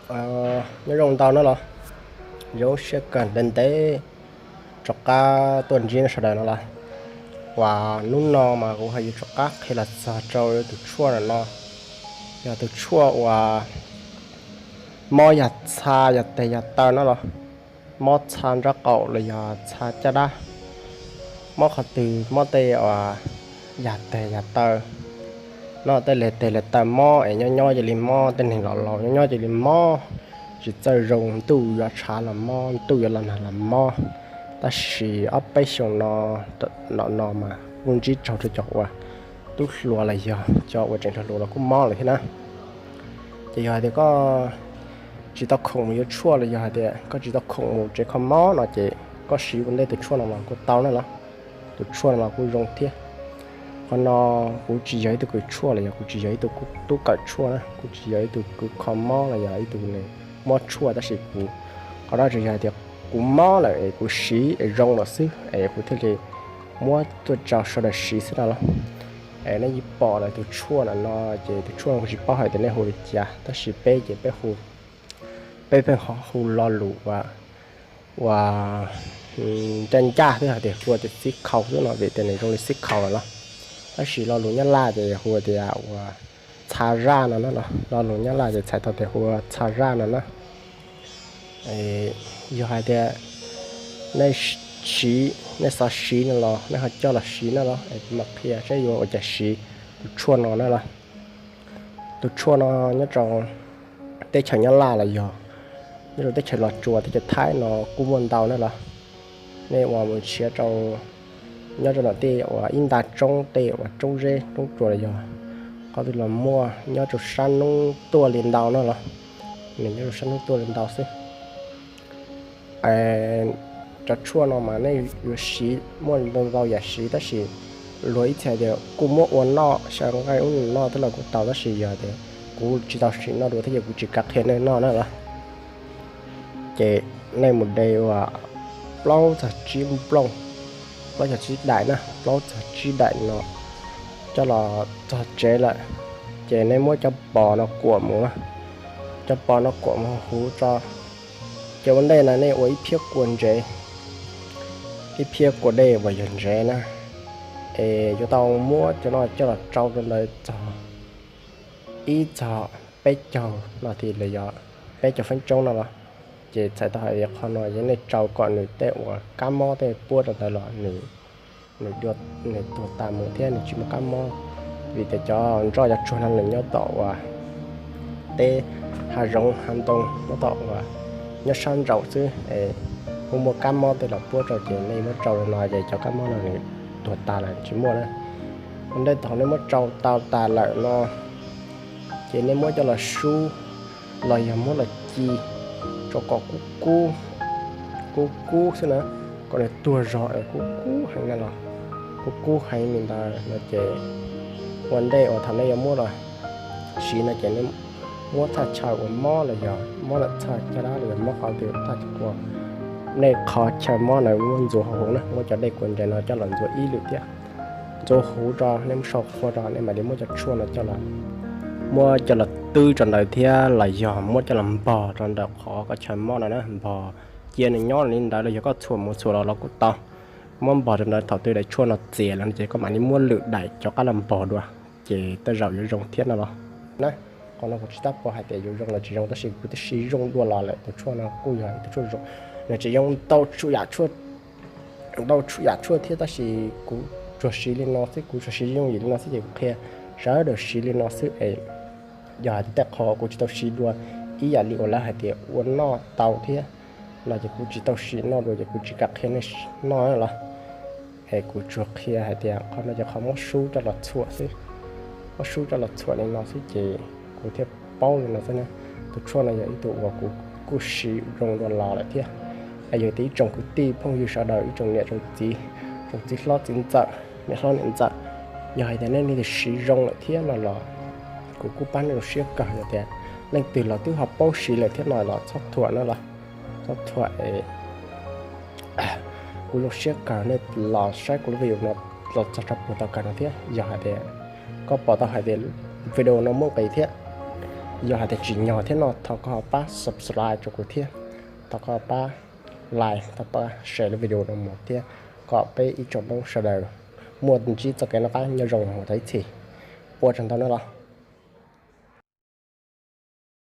Nyob zoo ntau na los, zoo siab kawg ntev ntev rov qab tuaj ntsib nej sawv daws no los. Uas hnub no mas kuv ho yuav rov qab qhia los txog rau tus tshuaj no no, yog tus tshuaj uas mob yog txha yog tes yog taw no los, mob txha nraub qaum los yog txha caj dab, mob qhov twg mob tej uas yog tes yog taw no, tej li tes li taw mob es nyob nyob cia li mob, tej neeg laus laus nyob nyob cia li mob, tsis txawj zoo, ntuj yuav tshav los mob, ntuj yuav los nag los mob. Tab sis ob peb xyoos no, no no mas kuj ntsib raug rau cov uas tub hluas los yog cov uas tseem hluas hluas los kuj mob lawm thiab na. Ces yog hais tias koj tsis tau khoom mus yuav tshuaj los yog hais tias koj tsis tau khoom mus tsev kho mob no ces koj siv ua ntej tus tshuaj no los kuj tau na los. Tus tshuaj no los kuj zoo thiab. Qhov no kuv tsis yog ib tug kws tshuaj los yog kuv tsis yog ib tug tub kawm tshuaj na, kuv tsis yog ib tug kws kho mob los yog ib tug nws mob tshuaj, tab sis kuv, qhov no tsuas yog hais tias kuv mob lawm es kuv siv es zoo lawm xwb es kuv thiaj li muab tuaj rau sawv daws siv xwb no los. Es nej yeej pom lawm tus tshuaj no no, ces tus tshuaj no kuv tsis paub hais tias nej hu li cas, tab sis peb ces peb hu, peb pheej ho hu lo lus uas, uas ncaj ncaj xwb hais tias hu tias xib khaus xwb no, vim tias nws zoo li xib khaus lawm los. Tab sis lo lus Nyab Laj ces hu tias uas txha zaj no na los, lo lus Nyab Laj ces txhais tau tias hu txha zaj no na. Yog hais tias nej siv, nej xav siv no los nej ho coj los siv na los, es kuv mam qhia seb yuav ua cas siv tus tshuaj no na los. Tus tshuaj no nyob rau teb chaws Nyab Laj los yog nyob rau teb chaws Los Tsuas, teb chaws Thaib no kuj muaj ntau na los. Nej uas mus nrhiav rau nyob rau ntawm tej uas ib nta roob, tej uas roob zeb roob tsuas los yog qhov twg los muaj, nyob rau sab hnub tuaj li ntau na los. Nws nyob rau sab hnub tuaj li ntau xwb. Cov tshuaj no mas nej yuav siv muaj ntau ntau yam siv, tab sis luag ib txhia tias kuj muab ua noj, xyaw nqaij ub noj twb los kuj tau, tab sis yog tias kuv tsis tau sim noj dua thiab ces kuv tsis kam qhia nej noj na los. Ces nej mus de uas plaub txog tsib nplooj, plaub txog tsib daim na, plaub txog tsib daim no coj los txog tsev lawm, ces nej muab cov pos no kuam mus, cov pos no kuam mus huv tso. Ces ua ntej no nej ua ib phiab kua ntsev, ib phiab kua dej uas yog ntsev na, es yuav tau muab cov no coj los tsau rau ntawd txog ib txog peb caug no thiab los yog peb caug feeb tsoob no los. Ces txhais tau hais tias qhov no yog nej tsau kom nws tej uas kab mob tej puab rau ntawd los nws, nws tuag tas mus thiab nws tsis muaj kab mob. Vim tias cov nroj cov tsuag no nws nyob tom uas teb hav zoov hav ntoo nyob tom uas nyob sab nraum xwb es muaj muaj kab mob tej los puab rau, ces nej muab tsau li no ces cov kab mob no nws tuag tas lawm tsis muaj na. Ua ntej thaum nej muab tsau tau tas lawm no, ces nej muab coj los sub los yog muab los ci rau kom kub kub, kub kub xwb na, kom nws tuag zog es kub kub heev na los, kub kub heev li ntawd no ces ua ntej uas thaum nej yuav muab los siv no ces nej muab thaj chaw uas mob los yog mob ntawm thaj caj dab los yog mob qhov twg thaj chaw uas nej qhov chaw mob ntawd muab ntxuav huv huv na, muab cov dej kua ntsev no coj los ntxuav ib lwm thiab, ntxuav huv rau nej muab sau qhua rau, nej mam li muab cov tshuaj no coj los, muab coj los twb rau ntawd thiab los yog muab coj los npog rau ntawm qhov koj chaw mob no na, npog cia nws nyob li ntawd los yog koj txhuam mus txhuam los los kuj tau. Muab npog rau ntawd, thaum twg daim tshuaj no txias lawm no ces koj mam li muab lwm daim cov qab los npog dua, ces tej zaum yuav zoo thiab no los. Na, qhov no kuv tsis tau paub hais tias yuav zoo los tsis zoo, tab sis kuv twb siv zoo dua los lawm. Tus tshuaj no kuj yog tus tshuaj zoo, nws tseem zoo ntau tshua yam tshuaj, ntau tshua yam tshuaj thiab, tab sis kuv tsuas siv li no xwb, kuv tsuas siv yooj yim li no xwb ces kuv qhia sawv daws siv li no xwb es yog hais tias tej qho kuv tsis tau siv dua ib yam li uas lawv hais tias ua noj tau thiab no ces kuv tsis tau siv noj dua ces kuv tsis kam qhia nej noj los. Es kuv tsuas qhia hais tias qhov no ces qhov muab sub coj los txhuam xwb, muab sub coj los txhuam li no xwb ces kuv thiaj paub li no xwb na. Tus tshuaj no yog ib tug uas kuv kuj siv zoo dua los lawm thiab. Es yog tias ib tsoom kwv tij phooj ywg sawv daws, ib tsoom niam tsoom txiv, tsoom txiv hlob txiv ntxawm, niam hlob niam ntxawm, yog hais tias nej leej twg siv zoo lawm thiab no los kuv kuj pab nej zoo siab kawg. Yog tias leej twg los twb ho paub siv lawm thiab no los txhob thuam na los, txhob thuam es kuv zoo siab kawg nej los saib kuv lub video no los txog rau puag tom kawg no thiab. Yog hais tias koj pom tau hais tias video no muaj nqis thiab Yog hais tias tsim nyog thiab no thov koj ho pab subscribe rau kuv thiab, thov koj pab like, thov pab share lub video no mus thiab, kom peb ib tsoom Hmoob sawv daws muaj ntsib txoj kev noj qab nyob zoo mus tau ib txhis. Ua tsaug ntau nawb los.